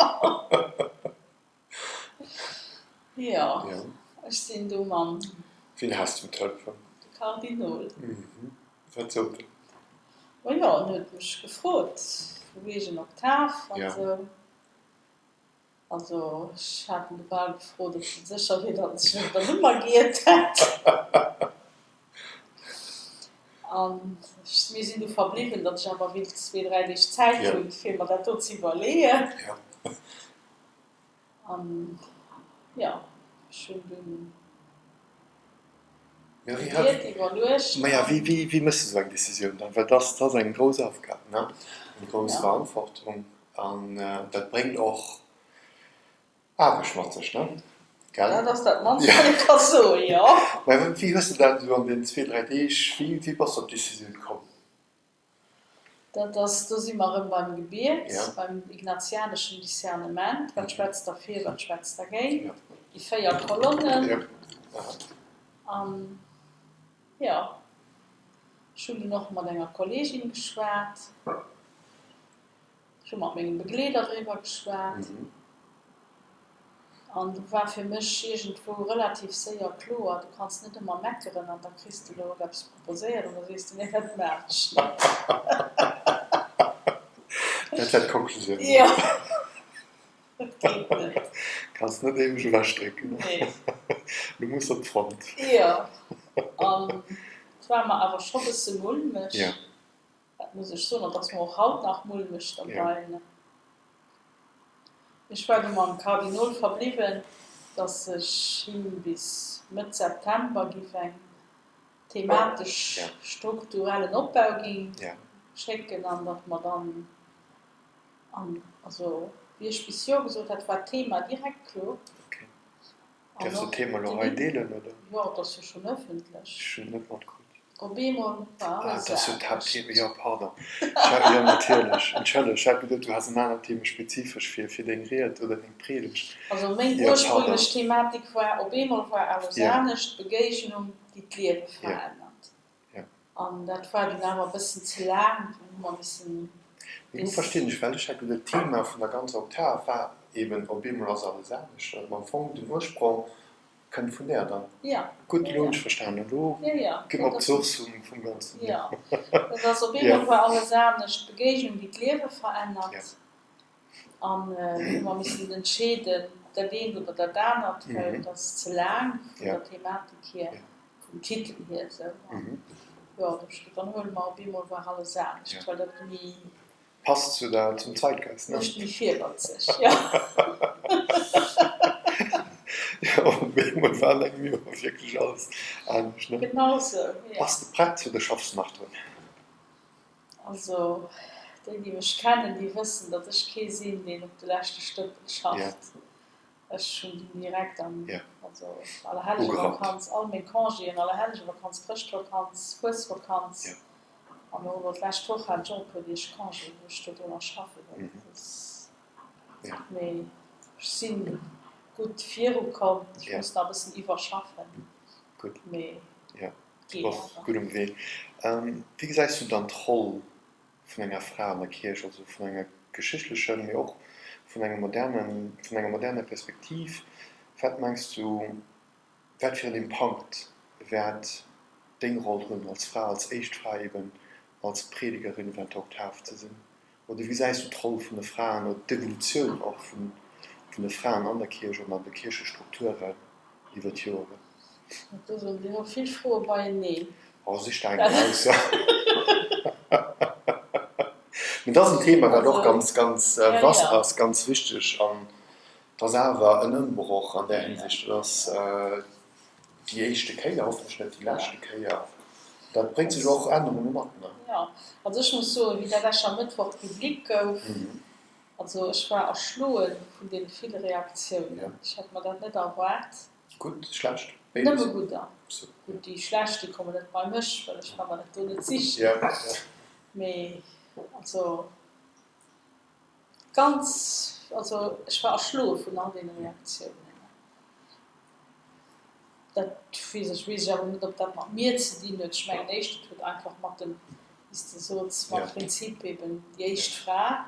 Jo, ech sinn do mam. Wien has du um Telefon? De Kardinol. Wat sot en? Ma jo, en huet mech gefrot vu wegen Oktav an esou. Also ech hat en du bal gefrot, ob en sécher wier, datt en sech net der Nummer giert hätt. An mir sinn du verbliwwen, datt ech awer wéilt zwee, dräi Deeg Zäit hunn, fir mer dat do ze iwwerleeën. An jo, ech hunn dunn gebiet, iwwerluecht. Maja, wéi méchs de esou eng Decisioun dann? Well dat ass eng grouss Aufgab, ne? Eng grouss Verantwortung an dat bréngt och Aarbecht mat sech, ne? Gell? Dat ass dat mannst, wat ee ka soen, jo. Mä wéi hues de dat esou an deenen zwee, dräi Deeg, wéi bass de op d'Decisioun komm? Dat ass, do si mer erëm beim Gebiet, beim ignatianeschen Discernement, Wat schwätzt derfir, wat schwätzt dergéint? Déi 4 Kolonnen. An, jo, ech hunn dunn och mat enger Kolleegin geschwat. Ech hu mat mengem Begleeder driwwer geschwat an du war fir mech iergendwou relativ séier kloer, du kanns net ëmmer meckeren an da kriss de elo eppes proposéiert an da sees de, nee, dat maachen ech net. Dat war d'Konklusioun? Jo, dat geet net. Kanns net éiweg ewechdrécken. Nee. Du muss op d'Front. Jo, an et war mer awer scho bësse mulmeg. Dat muss ech soen, an et ass mer och haut nach mulmeg derbei. Ech war du mam Kardinol verbliwwen, datt ech him bis Mëtt September giff eng thematesch strukturellen Opbau ging schécken an datt mer dann, an also wéi ech bis Jo gesot hat, war d'Thema direkt kloer. Däerfs de d'Thema elo hei deelen, oder? Jo, et ass jo schonn ëffentlech. Ech hunn et net matkritt. Op eemol war alles anescht. Ah, et ass jo d'Haaptthema, jo, pardon. Ech hat, jo, natierlech. Entschëlleg, ech hat geduet, du häss en anert Thema spezifesch fir, fir deng Ried oder deng Priedegt. Also meng ursprünglech Thematik war, op eemol war alles anescht, d'Begéignung, déi d'Liewe verännert. An dat war dunn awer e bëssen ze laang, dunn hu mer missen Mee elo verstinn ech, well ech hat geduet, d'Thema vun der ganzer Oktav war eben, op eemol ass alles anescht, also am Fong den Ursprong kënnt vun där dann. Gutt, elo hunn ech verstanen, elo gi mer op d'Source vum Ganzen. Jo, dat ass op eemol war alles anescht, d'Begéignung, déi d'Liewe verännert. An do hu mer missen entscheeden, dat eent oder dat anert, well et ass ze laang vun der Thematik hier, vum Titel hier esou. An jo, do hu ech gesot, dann huele mer op eemol war alles anescht, well dat méi. Passt zu der, zum Zeitgeist, ne? Mécht méi virwëtzeg, jo. Jo, op eemol war an engem Joer wierklech alles anescht, ne? Genau esou, jo. Bass de prett oder schaffs de nach drun? Also déi, déi mech kennen, déi wëssen, datt ech kee sinn, deen op de leschte Stëppel schafft. Ech hunn dunn direkt am, also Allerhellegevakanz, all meng Congéen, Allerhellegevakanz, Chrëschtvakanz, Fuesvakanz an och elo d'lescht Woch hat ech och e puer Deeg Congé, wou ech do nach schaffe wollt. Mee ech si gutt virukomm. Ech muss nach e bëssen iwwerschaffen, mee. Du bass gutt um Wee. Wéi gesäis du dann d'Roll vun enger Fra an der Kierch, also vun enger geschichtlecher, mee och vun engem modernen, vun enger moderner Perspektiv? Wat mengs du, wat fir en Impakt wäert deng Roll hunn als Fra, als éischt Fra eben als Predigerin während der Oktav ze sinn? Oder wéi gesäis du d'Roll vun de Fraen oder d'Evolutioun och vun de Fraen an der Kierch an an de Kierchestrukturen iwwer d'Joren? Do sinn elo vill Froe beieneen. Oh, sich der eng eraus. Mee dat ass en Thema, wat och ganz, ganz vast ass, ganz wichteg an et ass awer en Ëmbroch an där Hinsicht. Et ass Déi éischte Kéier, hoffentlech net déi leschte Kéier. Dat bréngt sech och Ännerunge mat, ne? Jo, also ech muss soen, wéi dat Äschermëttwoch public gouf, also ech war erschloe vun deene ville Reaktiounen. Ech hätt mer dat net erwaart. Gutt, schlecht, béides? Nëmme gudder. Gutt, déi schlecht, déi kommen net bei mech, well ech ka mer dat do net sichen. Mee also ganz, also ech war erschloe vun all deene Reaktiounen. Dat weess ech weess ech awer net, ob dat mat mir ze dinn huet. Ech mengen éischt, et huet einfach mat dem, wéi s de sots, mam Prinzip eben déi éischt Fra,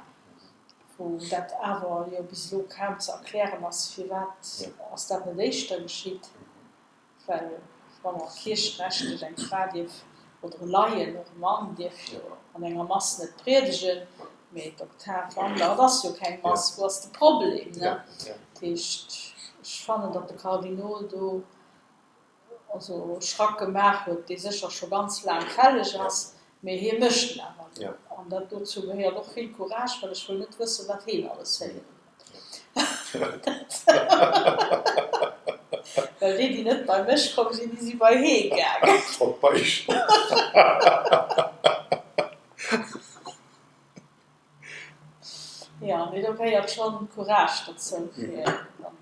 wou dat awer jo bis elo kaum ze erklären ass, firwat ass dat net éischter geschitt, well wa mer kiercherechtlich eng Fra dierf. Oder e Laien, och e Mann dierf jo an enger Mass net priedegen, mee d'Oktav an der, et ass jo keng Mass, wou ass de Problem, ne? Dat heescht, ech fannen, datt de Kardinol do also Schrack gemaach huet, dee sécher scho ganz laang fälleg ass, mee hie mécht en awer elo. An dat dozou gehéiert och vill Courage, well ech wëll net wëssen, wat heen alles héieren huet. Well déi, déi net bei mech komm sinn, déi si bei hee gaangen. Op d'Beicht. Jo, mee do gehéiert schonn Courage dozou, fir dann.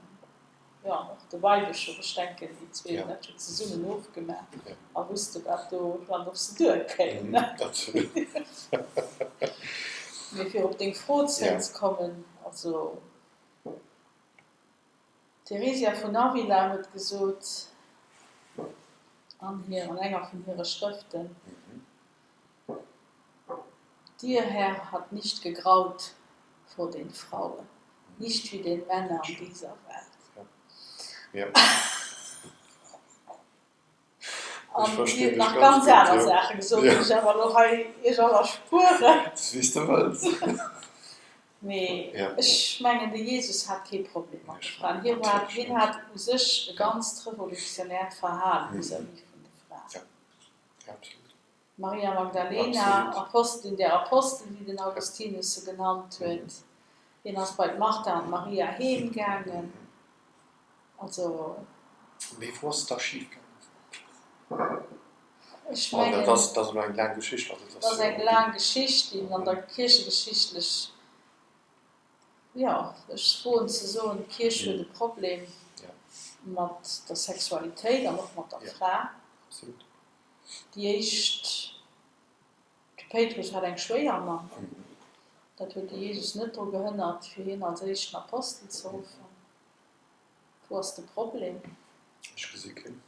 Jo, an och de Weibeschof, ech denken, déi zwee hunn dat jo zesummen ofgemaach a wusste wat do wat op se duerkéim. Mee fir op deng Fro zréckzekommen, also d'Theresia vun Avila huet gesot an hir, an enger vun hire Schrëften, Dir, Herr, hat nicht gegraut vor den Frauen, nicht wie den Männern dieser Welt. An si huet nach ganz aner Saache gesot, déi ech awer elo hei Iech all erspueren. Mee ech mengen, de Jesus hat kee Problem mat de Fraen. Hie war, hien hat u sech e ganzt revolutionäert Verhale vis-à-vis vun de Fraen. Maria Magdalena, Apostelin der Apostel, wéi den Augustinus se genannt huet. Hien ass bei d'Martha an d'Maria heem gaangen. Also. Mee wou ass et da schif gaangen? Ech mengen. Dat ass elo eng laang Geschicht. Dat ass eng laang Geschicht, déi an der kierchegeschichtlech, jo, ech woen ze soen, d'Kierch huet e Problem mat der Sexualitéit an och mat der Fra. Absolut. Déi éischt, de Péitrus hat eng Schwéiermamm, dat huet de Jesus net dru gehënnert, fir hien als éischten Apostel ze ruffen. Wou ass de Problem? Ech gesi keen.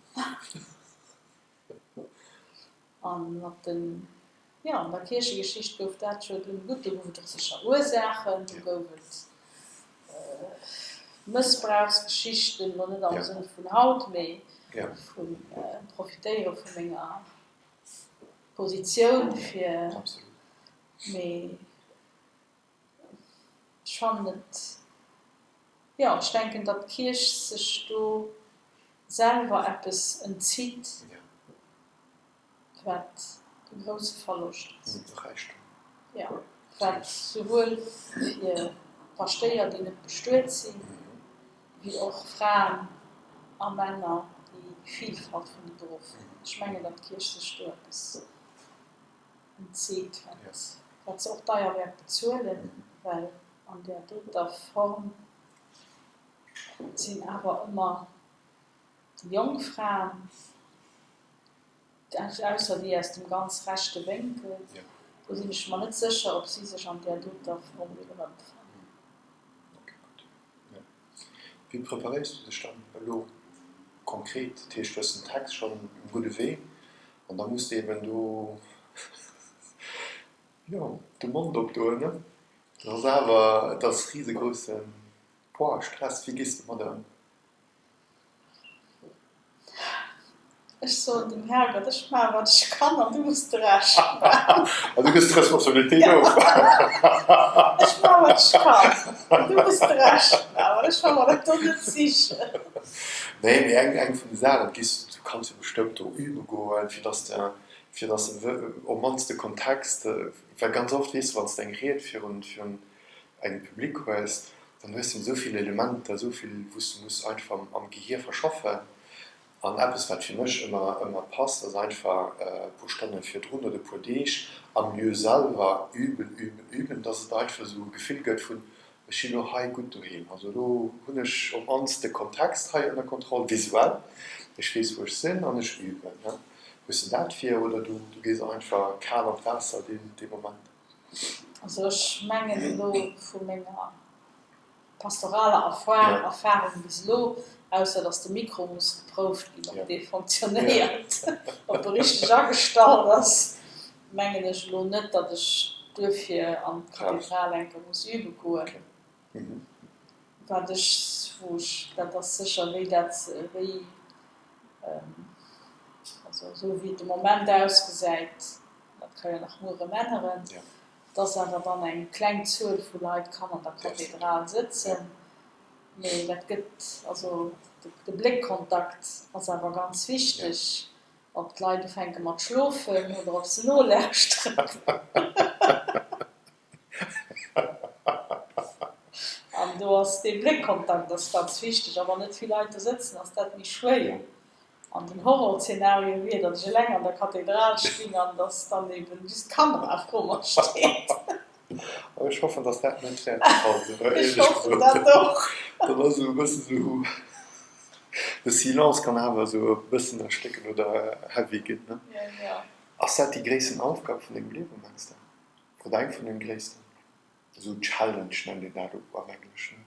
A mat den, jo, an der Kierchegeschicht gouf dat jo dunn, gutt, do gouf et och sécher Ursaachen, do gouf et Mëssbrauchsgeschichten, elo net am Sënn vun haut, mee vu profitéiere vu menger Positioun fir, mee ech fannen et, jo, ech denken, datt d'Kierch sech do selwer eppes entzitt. Wat e grousse Verloscht ass. Jo, wat souwuel fir Paschtéier, déi net bestuet sinn, wéi och Fraen a Männer, déi Vilfalt vun de Beruffer. Ech mengen, datt d'Kierch sech do eppes entzitt, wat se och deier wäert bezuelen, well an där doter Form sinn awer ëmmer déi jonk Fraen, Ausser déi aus dem ganz rechte Wénkel, do sinn ech mer net sécher, ob si sech an där doter Formule erëmfannen. Ok, gutt. Jo. Wéi preparéiers du dech dann elo konkret? Dat heescht, du hues den Text schonn um gudde Wee an da muss de eben do, jo, de Mond opdoen, ne? Dat ass awer, et ass risegrousse Poids, Stress. Wéi gees de mat ëm? Ech soen dem Herrgott, ech maache wat ech kann an du muss de Rescht maachen. An du gëss d'Responsabilitéit of. Ech maache wat ech kann an du muss de Rescht maachen, well ech war mer dat do net sicher. Nee, mee eng, eng vun de Saachen, giss, du kanns jo bestëmmt do übe goen, fir dass de, fir dass de op mannst de Kontext, well ganz oft, weess de, wann s de eng Ried virun, virun engem Public hues, dann hues de esou vill Elementer, esou vill, wou s de muss einfach am Gehier verschaffen. An eppes, wat fir mech ëmmer, ëmmer passt, ass einfach e puer Stonne virdrun oder e puer Deeg am Lieu selwer üben, üben, üben, dass et einfach esou e Gefill gëtt vun, ech sinn elo hei gutt doheem. Also elo hunn ech op d'mannst de Kontext hei ënner Kontroll, visuell, ech weess, wou ech sinn an ech üben. Hues de dat vir oder du gees einfach kal an d'Waasser dee Moment? Also ech mengen elo vu menger pastoraler Erfahrung bis elo, ausser datt de Mikro muss geprouft ginn, ob dee fonctionnéiert, ob e richteg agestallt ass, mengen ech elo net, datt ech duerfir an d'Kathedral eng Kéier muss übe goen. Wat ech, wou ech, dat ass sécher wéi dat, wéi. Also esou wéi et de Moment ausgesäit, dat ka jo nach muer erëm änneren, dass awer dann eng kleng Zuel vu Leit kann an der Kathedral sëtzen. Mee dat gëtt, also de Bléckkontakt ass awer ganz wichteg, ob d'Leit ufänke mat schlofen oder ob se nolauschteren. An do ass dee Bléckkontakt ass ganz wichteg. A wann net vill Leit do sëtzen, ass dat méi schwéier. An den Horrorzenario wier, datt ech eleng an der Kathedral stinn an datt dann eben just d'Kamera vru mer steet. Ech hoffen, datt dat net wäert de Fall sinn, Ech hoffen dat och. Dat ass esou e bëssen esou, de Silence kann awer esou e bëssen erstécken oder heavy ginn, ne? Ass dat déi gréissten Aufgab vun dengem Liewen, mengs de? Oder eng vun den gréissten? Esou Challenge nennt een dat am Engleschen.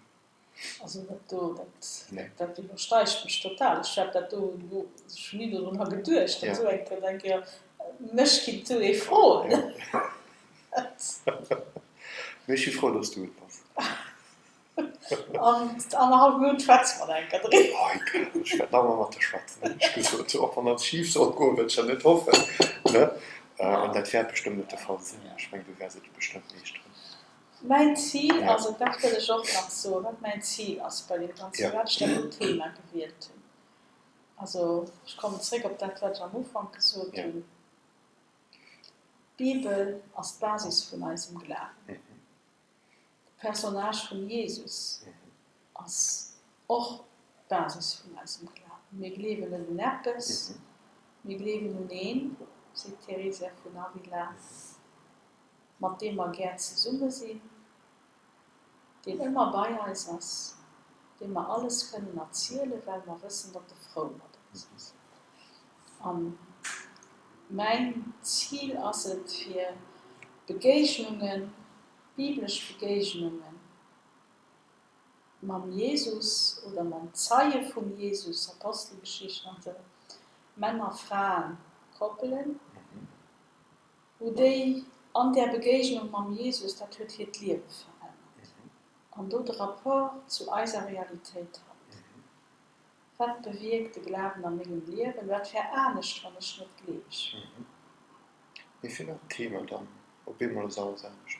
Also dat do, dat, dat iwwersteigt mech total. Ech hat dat do, do, ech hunn ni dodrunner geduecht, datt esou eng Kéier, eng Kéier mech kinnt esou ee froen. Mee ech si frou, datt s du et bass. An annerhallef Mount schwätze mer nach eng Kéier driwwer. Oh egal, ech wäert nach ëmmer mat der schwätzen, hunn ech gesot. Och wann dat schif sollt goen, wat ech ja net hoffen, ne? An dat wäert bestëmmt net de Fall sinn. Ech mengen, du wäers et bestëmmt meeschteren. Mäin Zil ass et, dat wëll ech och nach soen, wat mäin Zil ass bei deem Ganzen, firwat ech dat do Thema gewielt hunn. Also ech kommen zréck op dat, wat ech am Ufank gesot hunn, D'Bibel ass d'Basis vun eisem Glawen. De Personnage vum Jesus ass och d'Basis vun eisem Glawen. Mir gleewen net un eppes, mir gleewen un een, seet d'Theresia vun Avila. mat deem mer gär zesumme sinn, deen ëmmer bei eis ass, deem mer alles kënnen erzielen, well mer wëssen, datt e frou mat eis ass. A mäin Zil ass et, fir Begéignungen, biblesch Begéignungen mam Jesus oder mam Zeie vum Jesus, Apostelgeschicht an esou, Männer, Fraen, Koppelen, Wou déi an där Begéignung mam Jesus, dat huet hiert Liewe verännert. An do de Rapport zu eiser Realitéit haut. Wat bewierkt de Glawen a mengem Liewen? Wat wär anescht, wann ech net gleeweg wier? Mee firwat d'Thema dann op eemol ass alles anescht?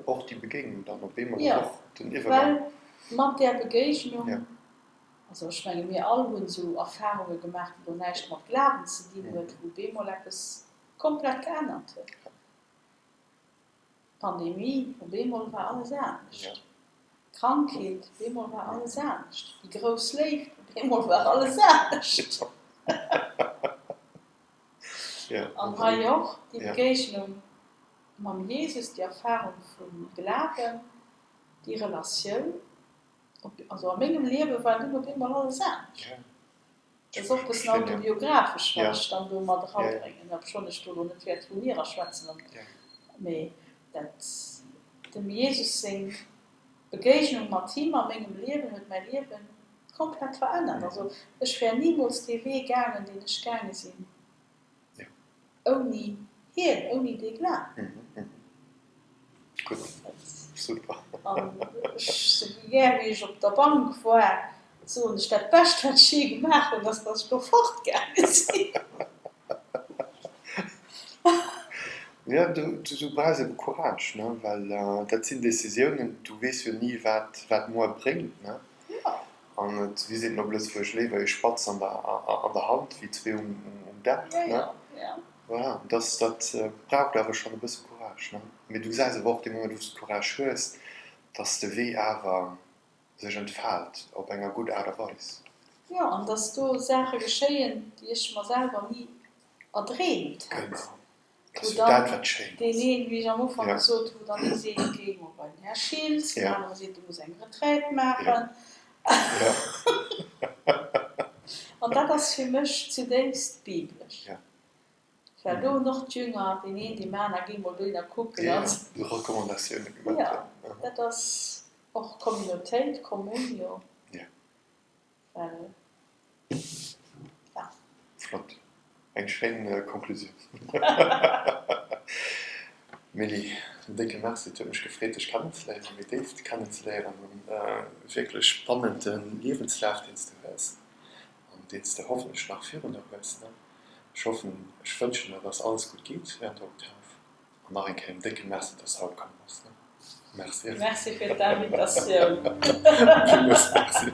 Och déi Begéignung dann op eemol an och den Iwwergang. Jo, well mat där Begéignung, also ech menge mir all hunn esou Erfarunge gemaach, déi lo näischt mat Glawen ze dinn huet, wou op eemol eppes komplett geännert huet. D'Pandemie, op eemol war alles anescht. D'Krankheet, op eemol war alles anescht. Déi grouss Léift, op eemol war alles anescht. An hei och, déi Begéignung mam Jesus, déi Erfarung vum Glawen, déi Relatioun, also a mengem Liewe war dunn op eemol alles anescht. Dat ass och e bëssen autobiographesch, wat ech dann do mat erabréngen, obschonn ech do elo net wäert vu mir erschwätzen, mee dat dem Jesus seng Begéignung mat him a mengem Liewen huet mäi Liewe komplett verännert. Also ech wär nimools dee Wee gaangen, deen ech gaange sinn, Ouni hien, ouni dee Glawen. Gutt, super. An ech, sou gär wéi ech op der Bank war, soen ech, dat Bescht, wat ech jee gemaach hunn, ass, datt ech do fortgaange sinn. Jo, du brauchs ebe Courage, ne, well dat sinn Decisiounen, du weess jo ni, wat wat muer bréngt, ne. An et, wéi seet een op Lëtzebuergesch, léiwer ee Spatz an der an der Hand wéi zwee um Daach, ne? Voilà, dat dat braucht awer schonn e bësse Courage, ne? Mee du gesäis awer och dee Moment, wou s de Courage hues, dass de Wee awer sech entfaalt op enger gutt Aart a Weis. Jo, an dass do Saache geschéien, déi ech mer selwer ni erdreemt hätt. Genau. Wou dann deen een, wéi ech am Ufank gesot hunn, wou dann ee seet, géi mol bei den Här Schiltz, deen anere seet, du muss eng Retraite maachen. An dat ass fir mech zudéifst biblesch. Well do hunn och d'Jünger deen een, deem aner, géi mol dohinner kucken. Jo, dat ass och Communautéit, Communio. Well, ja. Flott. Eng schéin Conclusioun. Milly, en décke Merci. Et huet mech gefreet dech kennenzeléieren, méi déif kennenzeléieren. En wierklech spannende Liewenslaf deen s de hues an deen s de hoffentlech nach virun der hues. Ech hoffen, ech wënschen der, dass alles gutt geet während der Oktav. An nach eng Kéier en décke Merci, dass de haut komm bass. Merci. Merci fir d'Invitatioun. Villmools Merci.